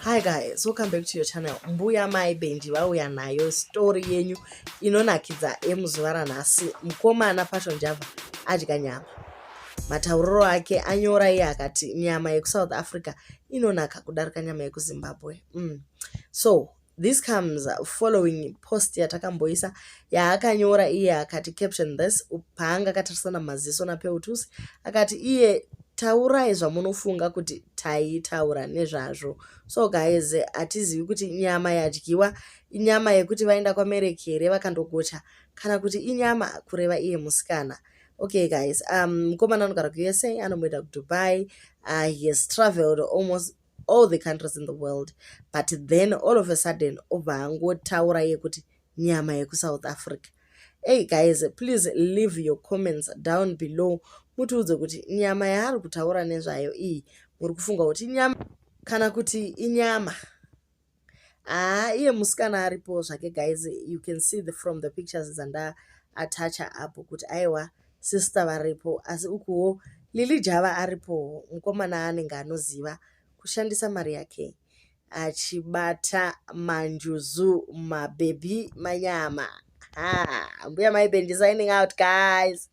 Hi guys, welcome back to your channel. Mbuya Mai Benji vauya nayo story yenyu inonakidza yemuzuva ranhasi. Mukomana Passion Java adya nyama. Matauriro ake anyora iye akati nyama yekuSouth Africa inonaka kudarika nyama yekuZimbabwe. So this comes following post yatakamboisa yaakanyora iye akati, "Caption this," paanga akatarisana maziso naPeutus, akati iye, "Taurai zvamunofunga kuti taitaura nezvazvo." So guys, hatizivi kuti nyama yadyiwa inyama yekuti vaenda kwaMereki here vakandogocha, kana kuti inyama kureva iye musikana. Okay guys, mukomana anogara kuUSA, anomboenda kuDubai. He has traveled almost all the countries in the world, but then all of a sudden obva angotaura iye kuti nyama yekuSouth Africa. Hey guys, please leave your comments down below, mutiudze kuti nyama yaari kutaura nezvayo iyi muri kufunga kuti inyama kana kuti inyama. Haa, iye musikana aripo zvake. Guys, you can see from the pictures dzandaattacha apo kuti aiwa, sister varipo, asi ukuwo Lili Java aripowo. Mukomana anenge anoziva kushandisa mari yake achibata manjuzu, mabhebhi, manyama. Ha, Mbuya Mai Benji signing out, guys.